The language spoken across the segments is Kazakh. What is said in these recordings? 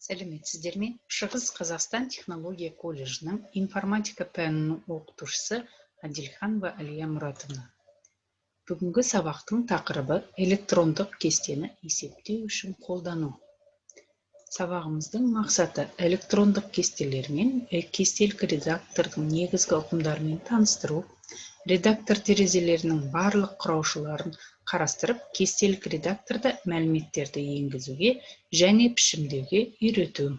Сәлеметсіздер ме! Шығыс Қазақстан технология колледжінің информатика пәнінің оқытушысы Адильханова Әлия Мұратовна. Бүгінгі сабақтың тақырыбы: электрондық кестені есептеу үшін қолдану. Сабағымыздың мақсаты: электрондық кестелер мен кестелік редактордың негізгі ұғымдарымен таныстыру, редактор терезелерінің барлық құраушыларын қарастырып, кестелік редакторда мәліметтерді енгізуге және пішімдеуге үйрету.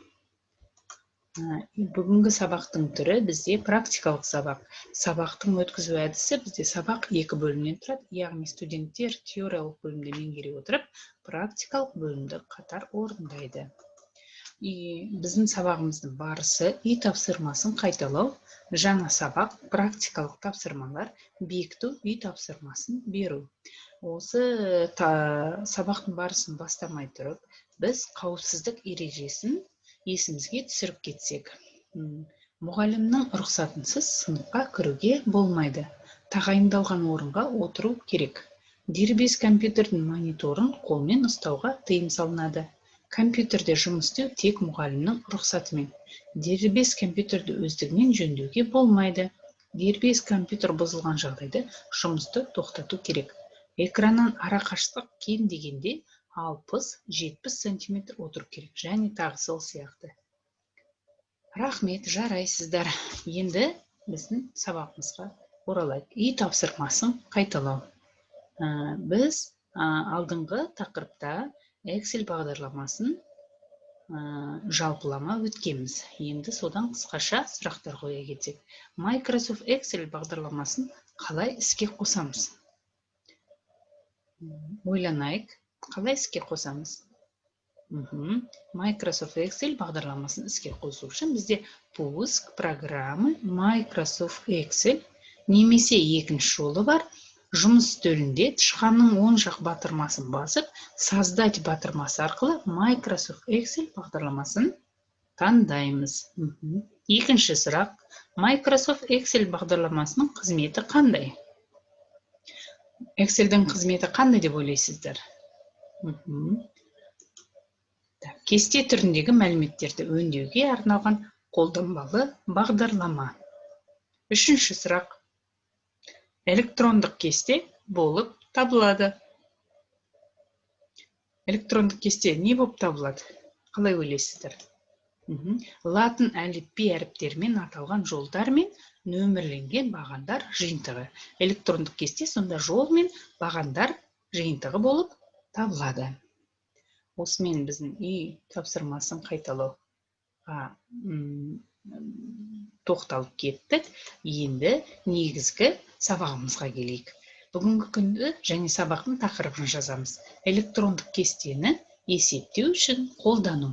Бүгінгі сабақтың түрі бізде практикалық сабақ. Сабақтың өткізу әдісі: бізде сабақ екі бөлімнен тұрады, яғни студенттер теориялық бөлімді меңгере отырып, практикалық бөлімді қатар орындайды. И біздің сабағымыздың барысы: үй тапсырмасын қайталау, жаңа сабақ, практикалық тапсырмалар, бекіту, үй тапсырмасын беру. Осы сабақтың барысын бастамай тұрып, біз қауіпсіздік ережесін есімізге түсіріп кетсек. Мұғалімнің рұқсатынсыз сыныпқа кіруге болмайды. Тағайындалған орынға отыру керек. Дербес компьютердің мониторын қолмен ұстауға тыйым салынады. Компьютерде жұмыс істеу тек мұғалімнің рұқсатымен. Дербес компьютерді өздігінен жөндеуге болмайды. Дербес компьютер бұзылған жағдайда жұмысты тоқтату керек. Экраннан ара қашықтық кем дегенде 60-70 сантиметр отыру керек және тағы сол сияқты. Рахмет, жарайсыздар. Енді біздің сабағымызға оралайық. Үй тапсырмасын қайталау. Біз алдыңғы тақырыпта Excel бағдарламасын жалпылама өткенбіз. Енді содан қысқаша сұрақтар қоя кетсек. Microsoft Excel бағдарламасын қалай іске қосамыз? Ойланайық, қалай іске қосамыз? Microsoft Excel бағдарламасын іске қосу үшін бізде «Пуск», «Программы», Microsoft Excel немесе екінші жолы бар: жұмыс үстелінде тышқанның оң жақ батырмасын басып, «Создать» батырмасы арқылы Microsoft Excel бағдарламасын таңдаймыз. Екінші сұрақ: Microsoft Excel бағдарламасының қызметі қандай? Excelдің қызметі қандай деп ойлайсыздар? Так, кесте түріндегі мәліметтерді өңдеуге арналған қолданбалы бағдарлама. Үшінші сұрақ: электрондық кесте болып табылады. Электрондық кесте не болып табылады, қалай ойлайсыздар? Латын әліпби әріптерімен аталған жолдар мен нөмірленген бағандар жиынтығы. Электрондық кесте сонда жол мен бағандар жиынтығы болып табылады. Осымен біздің үй тапсырмасын қайталауға тоқталып кеттік. Енді негізгі сабағымызға келейік. Бүгінгі күнді және сабақтың тақырыбын жазамыз: электрондық кестені есептеу үшін қолдану.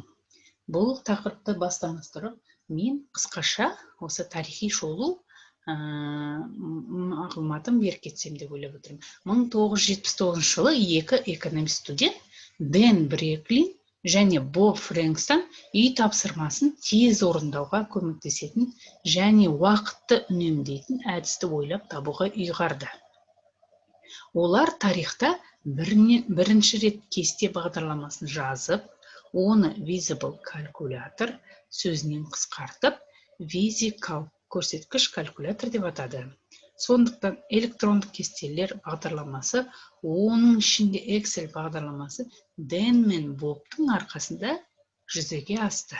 Бұл тақырыпты бастамас тұрып, мен қысқаша осы тарихи шолу мағлұматын беріп кетсем деп ойлап отырмын. 1979 жылы екі экономист студент Дэн Бреклин және Боб Фрэнкстон үй тапсырмасын тез орындауға көмектесетін және уақытты үнемдейтін әдісті ойлап табуға ұйғарды. Олар тарихта бірінші рет кесте бағдарламасын жазып, оны Visible Calculator сөзінен қысқартып, VisiCalc көрсеткіш калькулятор деп атады. Сондықтан электрондық кестелер бағдарламасы, оның ішінде Excel бағдарламасы Дэн мен Бобтың арқасында жүзеге асты.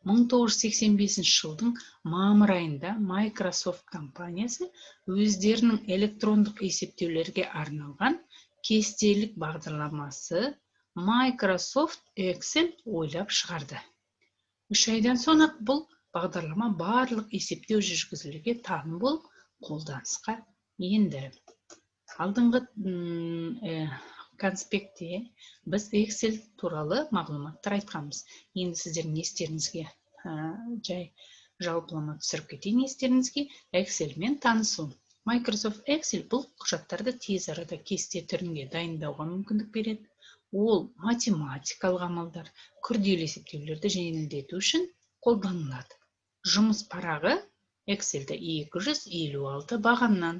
1985 жылдың мамыр айында Microsoft компаниясы өздерінің электрондық есептеулерге арналған кестелік бағдарламасы Microsoft Excel ойлап шығарды. 3 айдан соң-ақ бұл бағдарлама барлық есептеу жүргізілуге таным болып, қолданысқа енді. Алдыңғы конспектте біз Excel туралы мағлұматтар айтқанбыз. Енді сіздердің естеріңізге жай жалпылама түсіріп кетейін естеріңізге. Excel мен танысу. Microsoft Excel бұл құжаттарды тез арада кесте түрінде дайындауға мүмкіндік береді. Ол математикалық амалдар, күрделі есептеулерді жеңілдету үшін қолданылады. Жұмыс парағы Excelде 256 бағаннан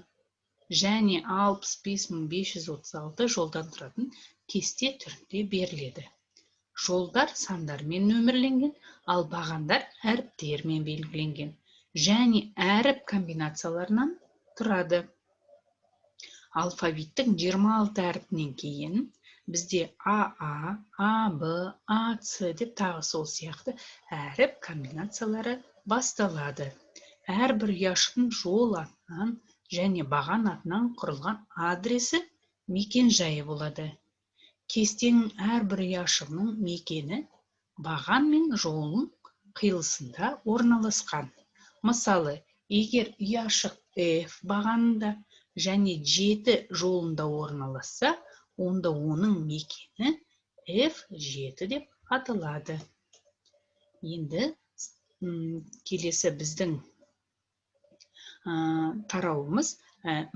және 65 536 жолдан тұратын кесте түрінде беріледі. Жолдар сандармен нөмірленген, ал бағандар әріптермен белгіленген және әріп комбинацияларынан тұрады. Алфавиттің 26 әрпінен кейін бізде АА, АБ, АЦ деп тағы сол сияқты әріп комбинациялары басталады. Әрбір ұяшықтың жол атынан және баған атынан құрылған адресі мекен-жайы болады. Кестенің әрбір ұяшығының мекені баған мен жолының қиылысында орналасқан. Мысалы, егер ұяшық F бағанында және 7 жолында орналасса, онда оның мекені F7 деп аталады. Енді келесі біздің тарауымыз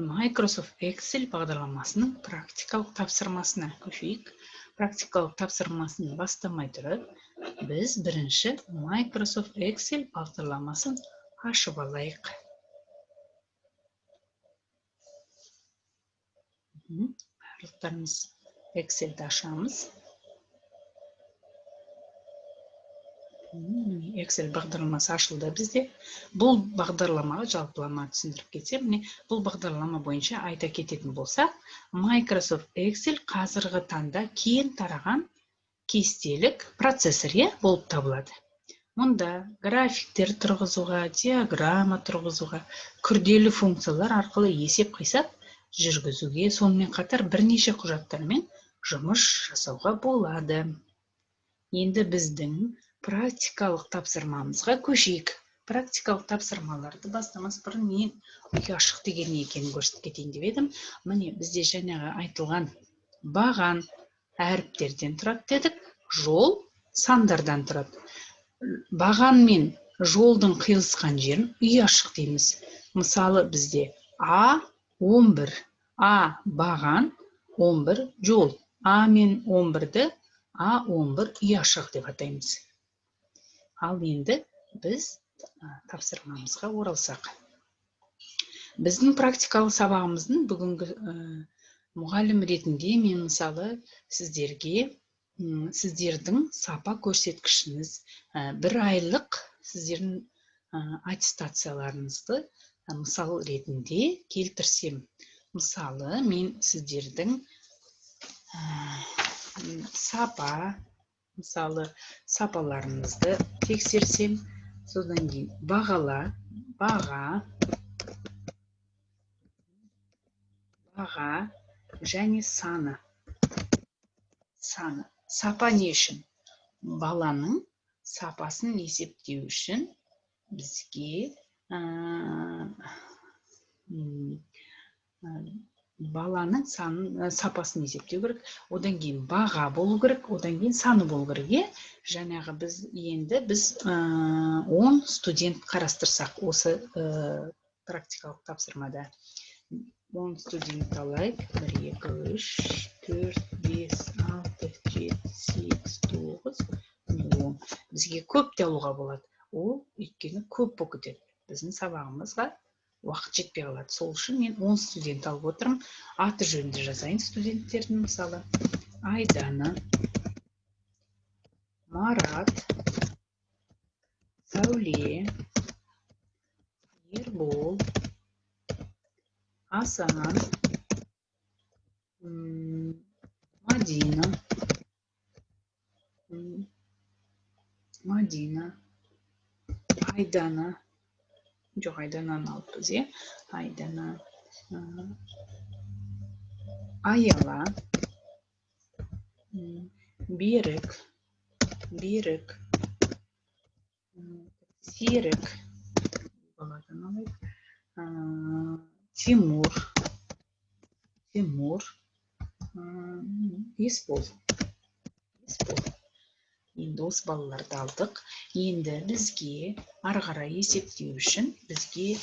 Microsoft Excel бағдарламасының практикалық тапсырмасына көшейік. Практикалық тапсырмасын бастамай тұрып, біз бірінші Microsoft Excel бағдарламасын ашып алайық. Барлықтарымыз Excel'ді ашамыз. Excel бағдарламасы ашылды бізде. Бұл бағдарламаға жалпылама түсіндіріп кетсем, міне бұл бағдарлама бойынша айта кететін болсақ, Microsoft Excel қазіргі таңда кең тараған кестелік процессор болып табылады. Мұнда графиктер тұрғызуға, диаграмма тұрғызуға, күрделі функциялар арқылы есеп-қисап жүргізуге, сонымен қатар бірнеше құжаттармен жұмыс жасауға болады. Енді біздің практикалық тапсырмамызға көшейік. Практикалық тапсырмаларды бастамас бұрын мен ұяшық деген не екенін көрсетіп кетейін деп едім. Міне бізде жаңағы айтылған баған әріптерден тұрады дедік, жол сандардан тұрады. Баған мен жолдың қиылысқан жерін ұяшық дейміз. Мысалы, бізде А11, А баған, 11 жол. А мен 11-ді А11 ұяшық деп атаймыз. Ал енді біз тапсырмамызға оралсақ. Біздің практикалық сабағымыздың бүгінгі мұғалім ретінде мен мысалы сіздерге сіздердің сапа көрсеткішіңіз бір айлық сіздердің аттестацияларыңызды мысал ретінде келтірсем. Мысалы, мен сіздердің сапа, мысалы, сапаларыңызды тексерсем, содан кейін бағала, баға, баға және саны. Саны. Сапа не үшін? Баланың сапасын есептеу үшін бізге баланың сапасын есептеу керек, одан кейін баға болу керек, одан кейін саны болу керек. Жаңағы біз енді 10 студент қарастырсақ осы практикалық тапсырмада. 10 студент алайық. 1, 2, 3, 4, 5, 6, 7, 8, 9, 10. Бізге көп те алуға болады. Ол өйткені көп болып кетеді. Біздің сабағымызға уақыт жетпей қалады. Сол үшін мен 10 студент алып отырмын. Аты жөнді жазайын студенттердің, мысалы. Айдана, Марат, Сәуле, Ербол, Асан, Мадина, Мадина, Айдана. Жоқ, Айдананы алыппыз, иә? Айдана, Аяла, Берік, Берік, Серік, баладан алайық, Тимур, Тимур, Есбол, Есбол. Енді осы балаларды алдық. Енді бізге ары қарай есептеу үшін бізге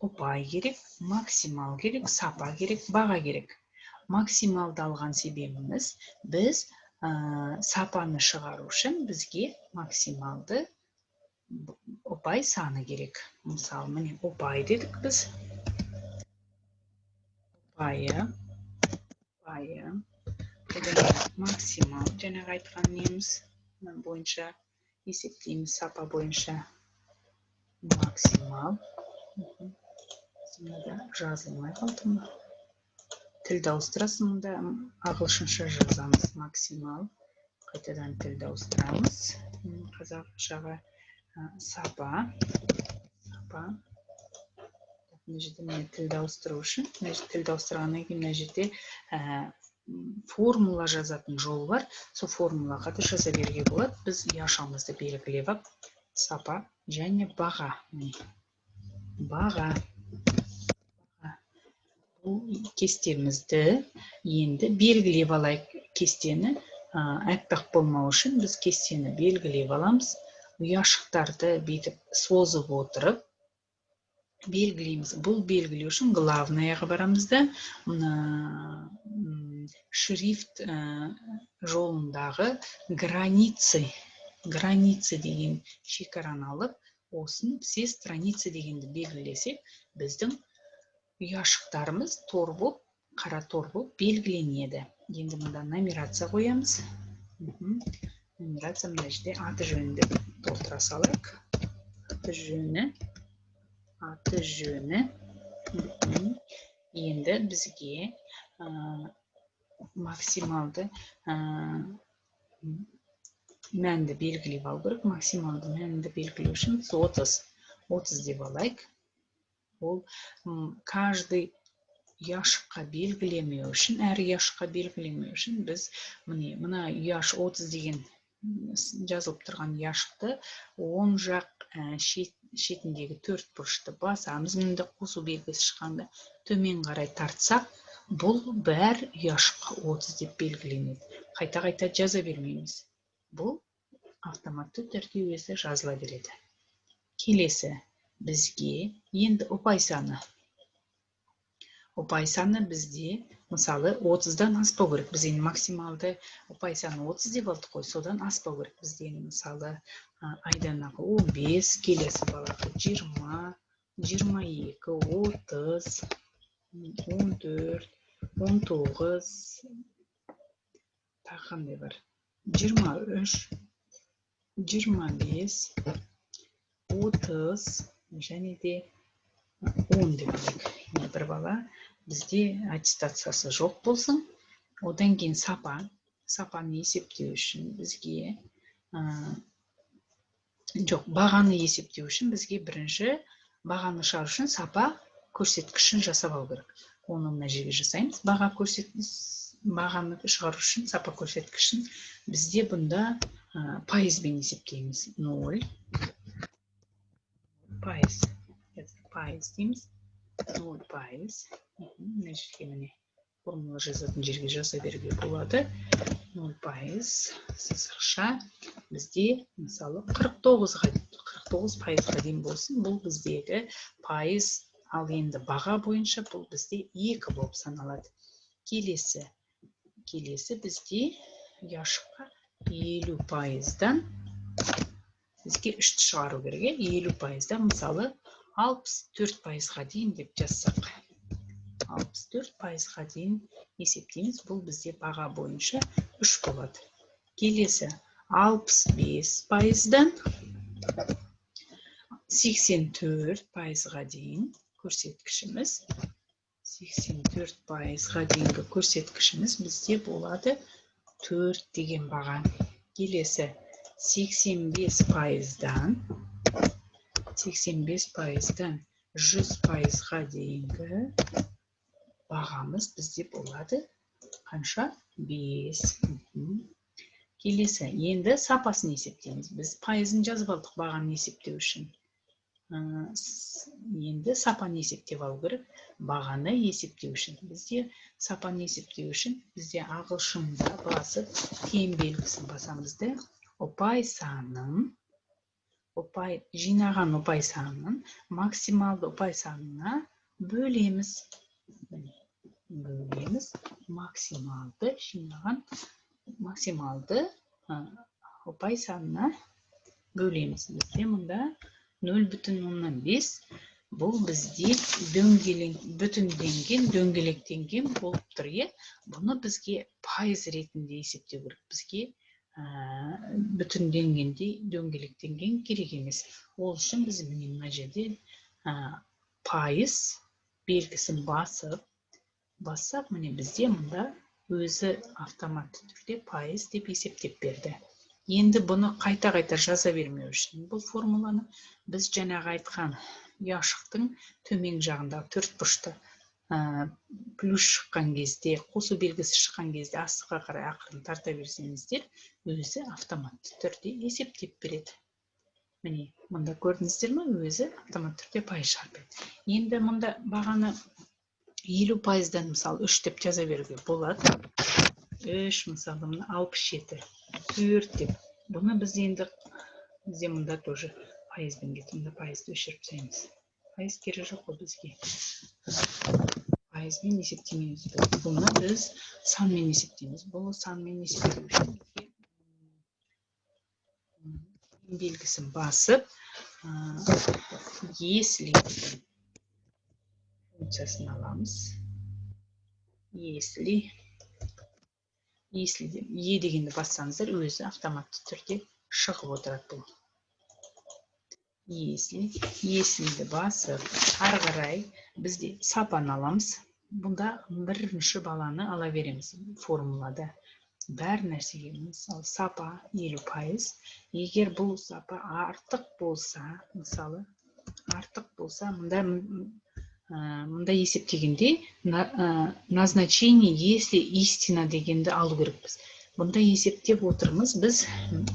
ұпай керек, максимал керек, сапа керек, баға керек. Максималды алған себебіміз біз сапаны шығару үшін бізге максималды ұпай саны керек. Мысалы, міне ұпай дедік біз. Ұпайы, ұпайы. Одан кейін максимал жаңағы айтқан неміз. Бойынша есептейміз, сапа бойынша максимал. Мынада жазылмай қалды ма? Тілді ауыстырасың, мұнда ағылшынша жазамыз максимал. Қайтадан тілді ауыстырамыз қазақшаға. Сапа, сапа. Мына жерде, міне, тілді ауыстыру үшін, мына жерде тілді ауыстырғаннан кейін мына жерде формула жазатын жол бар. Сол формулаға да жаза беруге болады. Біз ұяшығымызды белгілеп алып, сапа және баға. Міне, баға. Бұл кестемізді енді белгілеп алайық. Кестені аппақ болмау үшін біз кестені белгілеп аламыз. Ұяшықтарды бүйтіп созып отырып белгілейміз. Бұл белгілеу үшін главный ға барамыз да, мына шрифт жолындағы границы, границы деген шекараны алып, осын все страницы дегенді белгілесек, біздің ұяшықтарымыз тор болып, қара тор болып белгіленеді. Енді мында нумерация қоямыз. Нумерация, мына жерде аты жөнін деп толтыра салайық. Аты жөні, аты жөні. Енді бізге максималды мәнді белгілеп алу керек. Максималды мәнді белгілеу үшін біз 30, 30 деп алайық. Ол каждый ұяшыққа белгілемеу үшін, әр ұяшыққа белгілемеу үшін біз, міне, мына ұяш 30 деген жазылып тұрған ұяшықты оң жақ шетіндегі төрт бұрышты басамыз. Мында қосу белгісі шыққанда төмен қарай тартсақ, бұл бәр ұяшыққа 30 деп белгіленеді. Қайта қайта жаза бермейміз, бұл автоматты түрде өзі жазыла береді. Келесі бізге енді ұпай саны. Ұпай саны бізде, мысалы, 30-дан аспау керек. Біз енді максималды ұпай саны 30 деп алдық қой, содан аспау керек. Бізде енді, мысалы, Айданаға 15, келесі балаға 20, 22, 30, 14, 19, тағы қандай бар? 23, 25, 30 және де 10 деп алайық. Енді бір бала бізде аттестациясы жоқ болсын. Одан кейін сапа. Сапаны есептеу үшін бізге, жоқ, бағаны есептеу үшін бізге бірінші бағаны шығару үшін сапа көрсеткішін жасап алу керек. Оны мына жерге жасаймыз. Баға көрсеткіш, бағаны шығару үшін сапа көрсеткішін бізде бұнда пайызбен есептейміз. 0%, пайыз дейміз, 0%. Мына жерге, міне, формула жазатын жерге жаза беруге болады. 0% сызықша бізде, мысалы, 49-ға, 49%-ға дейін болсын. Бұл біздегі пайыз. Ал енді баға бойынша бұл бізде 2 болып саналады. Келесі бізде ұяшыққа 50%-дан бізге 3-ті шығару керек, иә. 50%-дан, мысалы, 64%-ға дейін деп жазсақ, 64%-ға дейін есептейміз. Бұл бізде баға бойынша 3 болады. Келесі 65%-дан 84%-ға дейін көрсеткішіміз, 84%-ға дейінгі көрсеткішіміз бізде болады 4 деген баға. Келесі 85%-дан, 85%-дан 100%-ға дейінгі бағамыз бізде болады қанша? 5. Келесі енді сапасын есептейміз. Біз пайызын жазып алдық бағаны есептеу үшін. Енді сапаны есептеп алу керек бағаны есептеу үшін. Бізде сапаны есептеу үшін бізде ағылшында басып, тең белгісін басамыз да, ұпай санын, ұпай жинаған ұпай санын максималды ұпай санына бөлеміз. Бөлеміз максималды жинаған, максималды ұпай санына бөлеміз. Бізде мұнда 0,5. Бұл бізде дөңгелек, бүтінденген, дөңгелектенген болып тұр, иә. Бұны бізге пайыз ретінде есептеу керек. Бізге Бүтінденгендей, дөңгелектенген керек емес. Ол үшін біз міне мына жерде пайыз белгісін бассақ, міне бізде мұнда өзі автоматты түрде пайыз деп есептеп берді. Енді бұны қайта-қайта жаза бермеу үшін бұл формуланы біз жаңағы айтқан ұяшықтың төмен жағындағы төрт бұрышты плюс шыққан кезде, қосу белгісі шыққан кезде астыға қарай ақырын тарта берсеңіздер, өзі автоматты түрде есептеп береді. Міне, мұнда көрдіңіздер ме, өзі автоматты түрде пайыз шығарып береді. Енді мұнда бағаны 50%-дан мысалы 3 деп жаза беруге болады. 3 мысалы мына 67, 4 деп. Бұны біз енді, бізде мұнда тоже пайызбен кетті, мұнда пайызды өшіріп тастаймыз. Пайыз керек жоқ қой бізге. Пайызбен есептемейміз. Бұны біз санмен есептейміз. Бұл санмен есептеу үшін бізге белгісін басып, если функциясын аламыз. Если, если деп, е дегенді бассаңыздар, өзі автоматты түрде шығып отырады бұл. Если, если-ді басып, ары қарай бізде сапаны аламыз. Бұнда бірінші баланы ала береміз формулада. Бәр нәрсеге, мысалы, сапа 50%. Егер бұл сапа артық болса, мысалы, артық болса, мында есептегенде назначение, если истина дегенді алу керекпіз. Бұнда есептеп отырмыз біз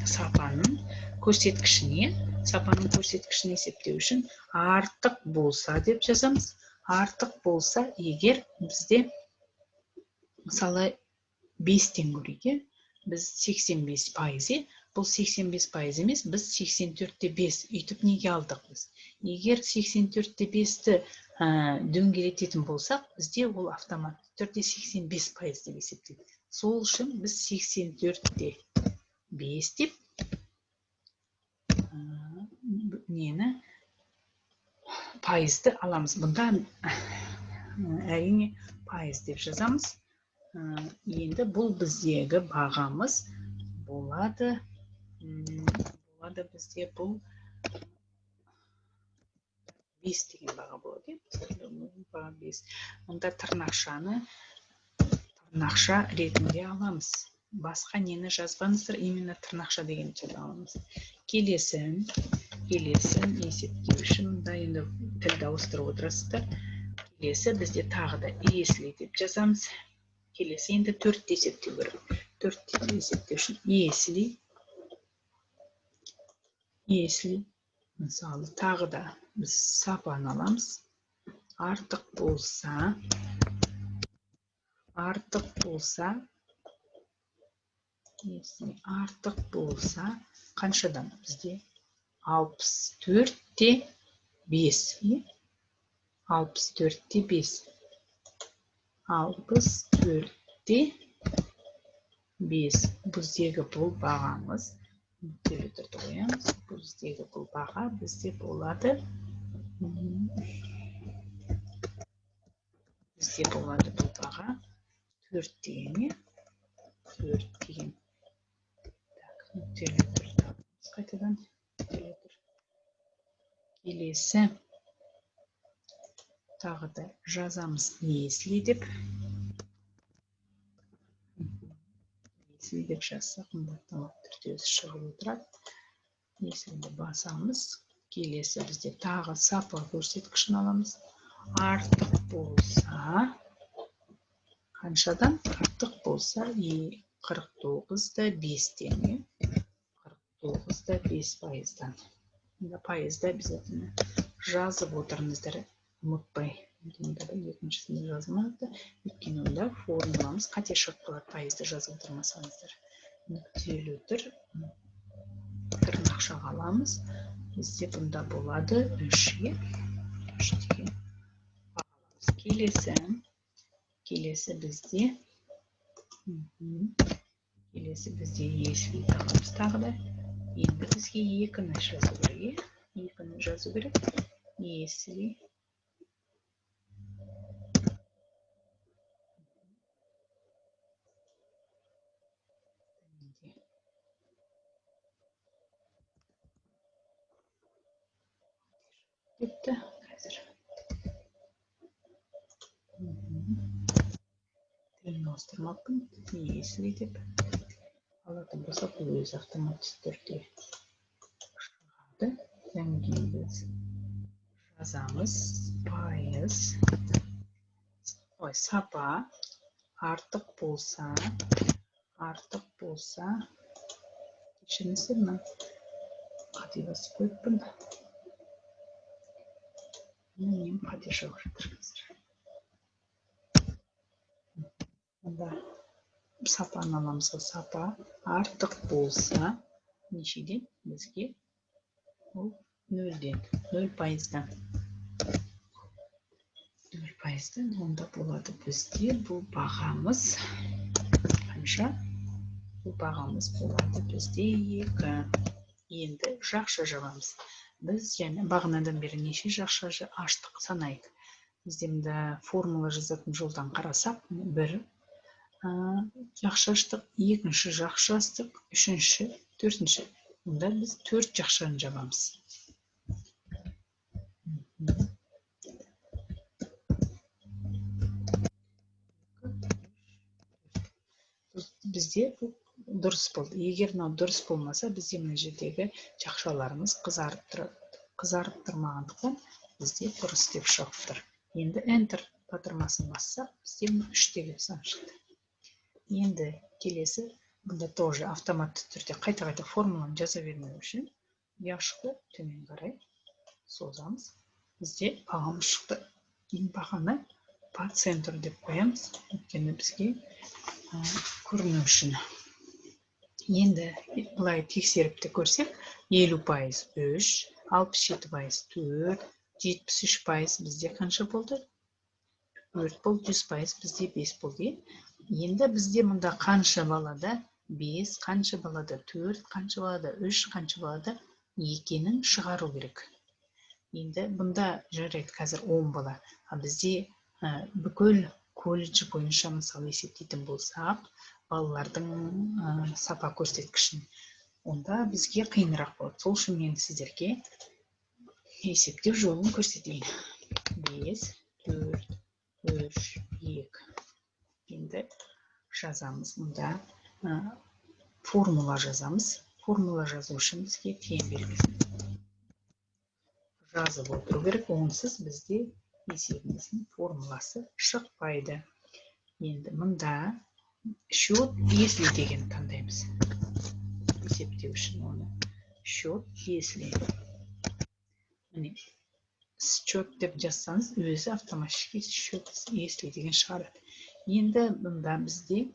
сапаның көрсеткішіне, сапаның көрсеткішін есептеу үшін артық болса деп жазамыз. Артық болса, егер бізде мысалы 5-тен көрейік, біз 85%, бұл 85% емес, біз 84,5 үйтіп неге алдық біз? Егер 84,5-ті дөңгелететін болсақ, бізде ол автоматты түрде 85% деп есептейді. Сол үшін біз 84,5 деп нені пайызды аламыз. Бұнда әрине пайыз деп жазамыз. Енді бұл біздегі бағамыз болады. Болады бізде бұл 5 деген баға болады. Баға 5. Мұнда тырнақшаны тырнақша ретінде аламыз. Басқа нені жазбаңыздар, именно тырнақша деген жаза аламыз. Келесі, келесі есептеу үшін мұнда енді тілді ауыстырып отырасыздар. Келесі бізде тағы да если деп жазамыз. Келесі енді 4-ті есептеу керек. 4-ті есептеу үшін если, если, мысалы, тағы да біз сапаны аламыз. Артық болса, артық болса, если артық болса, қаншадан бізде? 64,5, иә? 64,5. 64,5. Біздегі бұл бағамыз, нүктелі түрде қоямыз. Біздегі бұл баға бізде болады. Бізде болады бұл баға 4 деген, иә? 4 деген. Так, нүктелі түрде аламыз қайтадан. Нүктелі түр. Келесі тағы да жазамыз если деп. Если деп жазсақ, мұнда автоматты түрде өзі шығып отырады. Если-ді басамыз. Келесі бізде тағы сапа көрсеткішін аламыз. Артық болса, қаншадан? Артық болса, 49,5-тен, иә? 49,5%-дан. Мұнда пайызды обязательно жазып отырыңыздар, ұмытпай. Мұнда да екіншісінде жазылмады, өйткені онда формуламыз қате шығып қалады, пайызды жазып отырмасаңыздар. Нүктелі үтір тырнақшаға аламыз. Бізде бұнда болады 3, иә? 3 деген бағаламыз. Келесі, келесі бізде, келесі бізде если аламыз тағы да. Енді бізге 2-ні жазу керек, иә? 2-ні жазу керек. Если Кетті қазір. Тілін ауыстырмаппын, если деп алатын болсақ, өзі автоматты түрде шығады. Одан кейін біз жазамыз пайыз, ой, сапа артық болса, артық болса, кешіріңіздер, мына қате басып қойыппын. Міне, қате шығып жатыр қазір. Мұнда сапаны аламыз ғой, сапа артық болса нешеден? Бізге ол нөлден, 0%-дан. 0%-дан онда болады бізде бұл бағамыз қанша? Бұл бағамыз болады бізде 2. Енді жақша жабамыз. Біз және бағанадан бері неше жақша аштық санайық. Бізде мында формула жазатын жолдан қарасақ, бір жақша аштық, екінші жақша аштық, үшінші, төртінші. Онда біз 4 жақшаны жабамыз. Бізде бұл дұрыс болды. Егер мынау дұрыс болмаса, бізде мына жердегі жақшаларымыз қызарып тұрады. Қызарып тұрмағандықтан бізде дұрыс деп шығып тұр. Енді Enter батырмасын бассақ, бізде мына 3 деген сан шықты. Енді келесі, бұнда тоже автоматты түрде қайта-қайта формуланы жаза бермеу үшін ұяшықты төмен қарай созамыз. Бізде бағамыз шықты. Бағаны по центру деп қоямыз, өйткені бізге көріну үшін. Енді былай тексеріп те көрсек, 50% 3, 67% 4, 73% бізде қанша болды? 4 болды, 100% бізде 5 болды. Енді бізде мұнда қанша балада 5, қанша балада 4, қанша балада 3, қанша балада екенін шығару керек. Енді бұнда жарайды қазір 10 бала. А бізде бүкіл колледж бойынша мысалы есептейтін болсақ, балалардың сапа көрсеткішін, онда бізге қиынырақ болады. Сол үшін мен сіздерге есептеу жолын көрсетейін. 5, 4, 3, 2. Енді жазамыз мұнда формула жазамыз. Формула жазу үшін бізге тең белгісін жазып отыру керек. Онсыз бізде есебіміздің формуласы шықпайды. Енді мұнда счет если деген таңдаймыз. Есептеу үшін оны счет если. Міне, счет деп жазсаңыз, өзі автоматически счет если деген шығарады. Енді бұнда бізде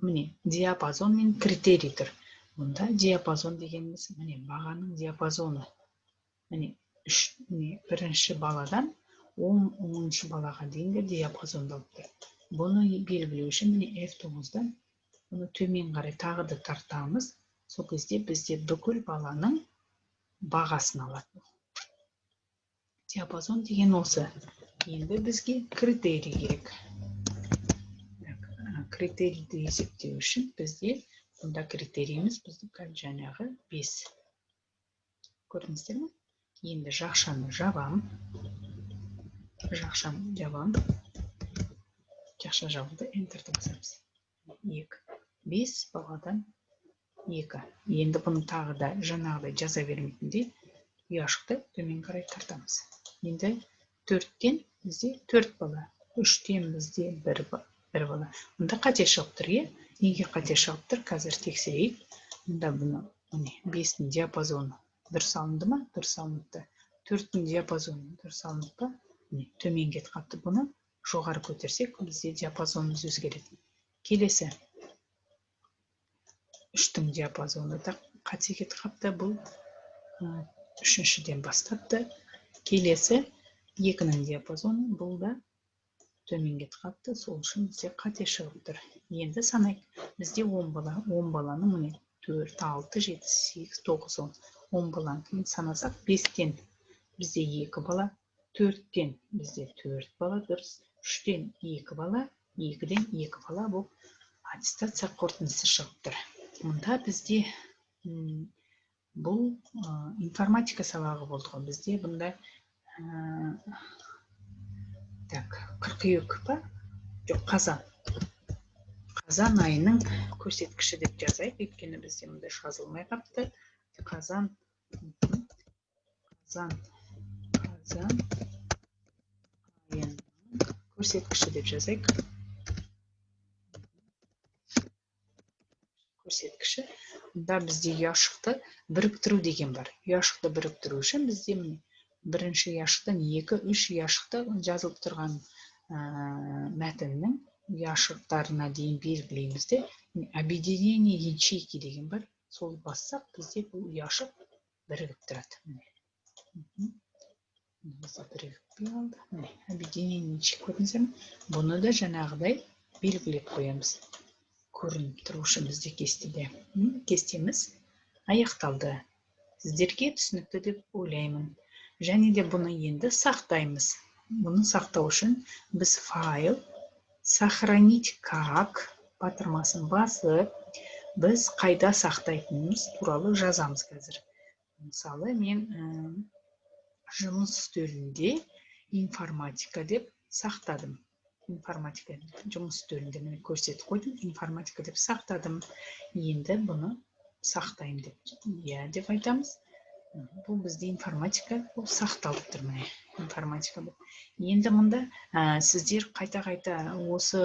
міне диапазон мен критерий тұр. Бұнда диапазон дегеніміз міне бағаның диапазоны. Міне үш, міне бірінші баладан оныншы балаға дейінгі диапазонды алып тұр. Бұны белгілеу үшін міне F9-дан бұны төмен қарай тағы да тартамыз. Сол кезде бізде бүкіл баланың бағасын алады. Диапазон деген осы. Енді бізге критерий керек. Критерийді есептеу үшін бізде бұнда критерийіміз біздің жаңағы 5. Көрдіңіздер ме? Енді жақшаны жабам. Жақшаны жабам. Жақша жабылды, Enter-ді басамыз. 2. 5 баладан 2. Енді бұны тағы да жаңағыдай жаза бермейтіндей ұяшықты төмен қарай тартамыз. Енді 4-тен бізде 4 бала, 3-тен бізде 1 бала. Мұнда қате шығып тұр, е? Неге қате шығып тұр? Қазір тексерейік. Мұнда бұны, міне, 5-тің диапазоны дұрыс алынды ма? Дұрыс алыныпты. 4-тің диапазоны дұрыс алынып па? Міне, төмен кетіп қалыпты. Бұны жоғары көтерсек, бізде диапазонымыз өзгереді. Келесі 3-тің диапазоны да қате кетіп қалыпты. Бұл 3-шіден бастапты. Келесі 2-нің диапазоны, бұл да төмен кетіп қалыпты. Сол үшін бізде қате шығып тұр. Енді санайық. Бізде 10 бала. 10 баланың міне 4, 6, 7, 8, 9, 10. 10 баланы санасақ, 5-тен бізде 2 бала, 4-тен бізде 4 бала, дұрыс. 3-тен 2 бала, 2-ден 2 бала болып аттестация қорытындысы шығып тұр. Мұнда бізде бұл информатика сабағы болды ғой. Бізде бұнда Так, қыркүйек па? Жоқ, қазан. Қазан айының көрсеткіші деп жазайық, өйткені бізде мұнда жазылмай қапты. Қазан, қазан, қазан айының көрсеткіші деп жазайық. Көрсеткіші. Мұнда бізде ұяшықты біріктіру деген бар. Ұяшықты біріктіру үшін бізде міне бірінші ұяшықтан 2, 3 ұяшықты жазылып тұрған мәтіннің ұяшықтарына дейін белгілейміз де, объединение ячейки деген бар. Сол бассақ, бізде бұл ұяшық бірігіп тұрады. Міне. Бізде бірігіп қалды. Міне, объединение ячейки, көрдіңіздер ме? Бұны да жаңағыдай белгілеп қоямыз. Көрініп тұру үшін бізде кестеде. Кестеміз аяқталды. Сіздерге түсінікті деп ойлаймын. Және де бұны енді сақтаймыз. Бұны сақтау үшін біз файл, сохранить как батырмасын басып, біз қайда сақтайтынымыз туралы жазамыз қазір. Мысалы, мен жұмыс үстелінде информатика деп сақтадым. Информатика жұмыс үстелінде міне көрсетіп қойдым, информатика деп сақтадым. Енді бұны сақтаймын деп, иә деп айтамыз. Бұл бізде информатика бұл сақталып тұр, міне информатика бұл. Енді мұнда сіздер қайта-қайта осы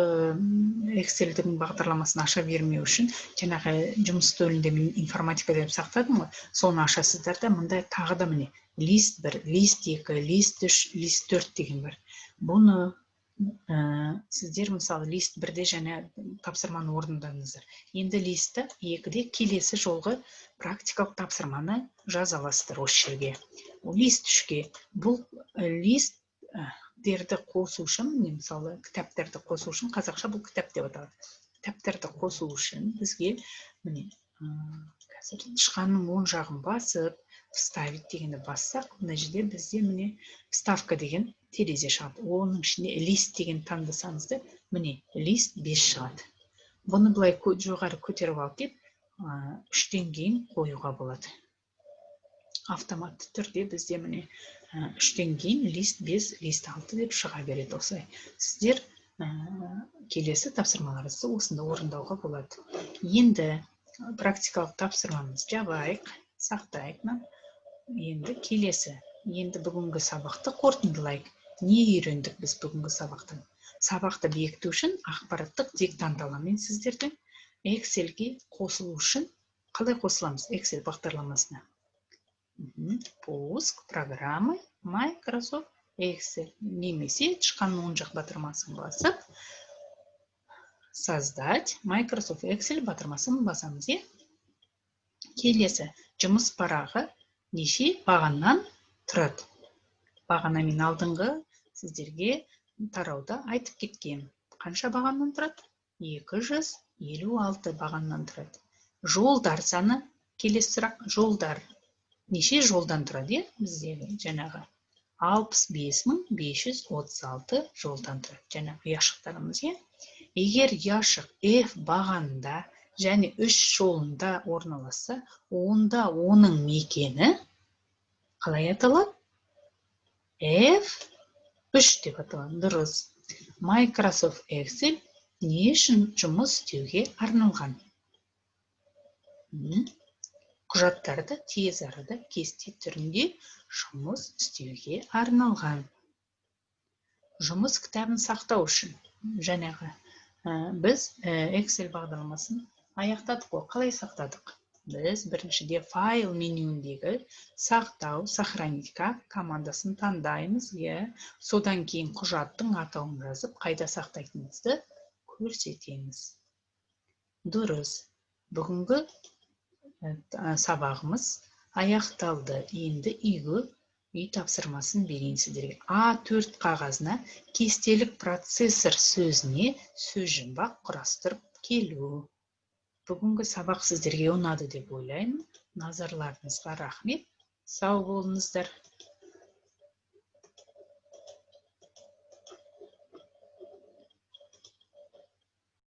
Excel'дің бағдарламасын аша бермеу үшін жаңағы жұмыс үстелінде мен информатика деп сақтадым ғой, соны ашасыздар да, мұнда тағы да міне лист 1, лист 2, лист 3, лист 4 деген бар. Бұны сіздер мысалы лист 1-де және тапсырманы орындадыңыздар. Енді листті 2-де келесі жолғы практикалық тапсырманы жаза аласыздар осы жерге. Лист 3-ке бұл листтерді қосу үшін, міне мысалы кітаптарды қосу үшін, қазақша бұл кітап деп аталады. Кітаптарды қосу үшін бізге міне қазір тышқанның оң жағын басып, вставить дегенді бассақ, мына жерде бізде міне вставка деген терезе шығады. Оның ішінде лист деген таңдасаңыз да, міне лист 5 шығады. Бұны былай жоғары көтеріп алып келіп, 3-тен кейін қоюға болады. Автоматты түрде бізде міне 3-тен кейін лист 5, лист 6 деп шыға береді осылай. Сіздер келесі тапсырмаларыңызды осында орындауға болады. Енді практикалық тапсырмамызды жабайық, сақтайық. Енді келесі, енді бүгінгі сабақты қорытындылайық. Не үйрендік біз бүгінгі сабақтан? Сабақты бекіту үшін ақпараттық диктант аламын сіздерден. Excel'ге қосылу үшін қалай қосыламыз Excel бағдарламасына? Пуск программы Microsoft Excel немесе тышқанның оң жақ батырмасын басып, создать Microsoft Excel батырмасын басамыз, иә? Келесі жұмыс парағы неше бағаннан тұрады? Бағана мен алдыңғы сіздерге тарауда айтып кеткем. Қанша бағаннан тұрады? 256 бағаннан тұрады. Жолдар саны, келесі сұрақ, жолдар. Неше жолдан тұрады, иә? Біздегі жаңағы 65536 жолдан тұрады. Жаңағы ұяшықтарымыз, иә? Егер ұяшық F бағанында және 3 жолында орналасса, онда оның мекені қалай аталады? F3 деп аталады. Дұрыс. Microsoft Excel не үшін жұмыс істеуге арналған? Құжаттарды тез арада кесте түрінде жұмыс істеуге арналған. Жұмыс кітабын сақтау үшін жаңағы біз Excel бағдарламасын аяқтадық қой. Қалай сақтадық? Біз біріншіде файл менюіндегі сақтау, сохранить как командасын таңдаймыз, иә. Содан кейін құжаттың атауын жазып, қайда сақтайтынымызды көрсетеміз. Дұрыс. Бүгінгі сабағымыз аяқталды. Енді үйге үй тапсырмасын берейін сіздерге. А4 қағазына кестелік процессор сөзіне сөзжұмбақ құрастырып келу. Бүгінгі сабақ сіздерге ұнады деп ойлаймын. Назарларыңызға рахмет. Сау болыңыздар.